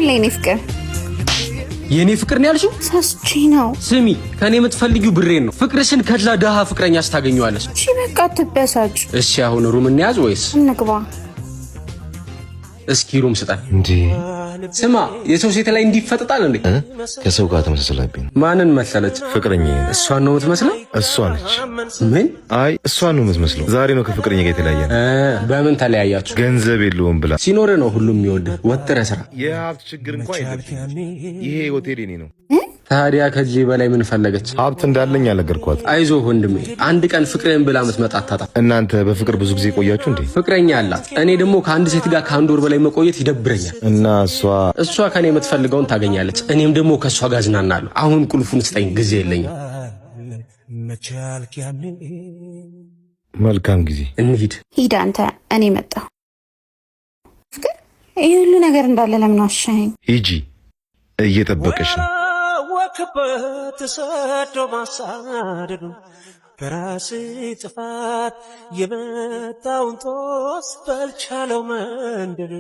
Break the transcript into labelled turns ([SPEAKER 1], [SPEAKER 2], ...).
[SPEAKER 1] ይኸውልህ የኔ ፍቅር።
[SPEAKER 2] የኔ ፍቅር ነው ያልሽው?
[SPEAKER 1] ሳስቼ ነው።
[SPEAKER 2] ስሚ፣ ከኔ የምትፈልጊው ብሬን ነው። ፍቅርሽን ከዛ ድሃ ፍቅረኛሽ ታገኘዋለሽ።
[SPEAKER 1] እሺ በቃ አትበሳጭ።
[SPEAKER 2] እሺ አሁን room እንያዝ ወይስ
[SPEAKER 1] እንግባ።
[SPEAKER 2] እስኪ room ስጠን።
[SPEAKER 3] እንዴ?
[SPEAKER 2] ስማ፣ የሰው ሴት ላይ እንዲፈጥጣል እንዴ?
[SPEAKER 3] ከሰው ጋር ተመሳሰለብኝ።
[SPEAKER 2] ማንን መሰለች?
[SPEAKER 3] ፍቅረኛ።
[SPEAKER 2] እሷን ነው የምትመስለው?
[SPEAKER 3] እሷ ነች።
[SPEAKER 2] ምን?
[SPEAKER 3] አይ፣ እሷን ነው የምትመስለው። ዛሬ ነው ከፍቅረኛ ጋር የተለያየ።
[SPEAKER 2] በምን ተለያያችሁ?
[SPEAKER 3] ገንዘብ የለውም ብላ።
[SPEAKER 2] ሲኖር ነው ሁሉም የሚወድህ። ወጥረህ ስራ።
[SPEAKER 3] የሀብት ችግር እንኳን የለብኝም። ይሄ ሆቴል የኔ ነው።
[SPEAKER 2] ታዲያ ከዚህ በላይ ምን ፈለገች?
[SPEAKER 3] ሀብት እንዳለኝ አልነገርኳት።
[SPEAKER 2] አይዞህ ወንድሜ፣ አንድ ቀን ፍቅርህን ብላ ምትመጣ አታጣም።
[SPEAKER 3] እናንተ በፍቅር ብዙ ጊዜ ቆያችሁ እንዴ?
[SPEAKER 2] ፍቅረኛ አላት። እኔ ደግሞ ከአንድ ሴት ጋር ከ1 ወር በላይ መቆየት ይደብረኛል።
[SPEAKER 3] እና እሷ?
[SPEAKER 2] እሷ ከኔ የምትፈልገውን ታገኛለች። እኔም ደግሞ ከእሷ ጋር እዝናናለሁ። አሁን ቁልፉን ስጠኝ፣ ጊዜ የለኝም።
[SPEAKER 3] መልካም ጊዜ።
[SPEAKER 2] እንሂድ።
[SPEAKER 1] ሂድ አንተ፣ እኔ መጣሁ። ፍቅር፣ ይህ ሁሉ ነገር እንዳለ ለምን ዋሻኸኝ?
[SPEAKER 3] ሂጂ፣ እየጠበቀሽ ነው።
[SPEAKER 4] ወክበት ሰዶ ማሳደዱ በራስ ጥፋት የመጣውን ጦስ በልቻለው መንደር።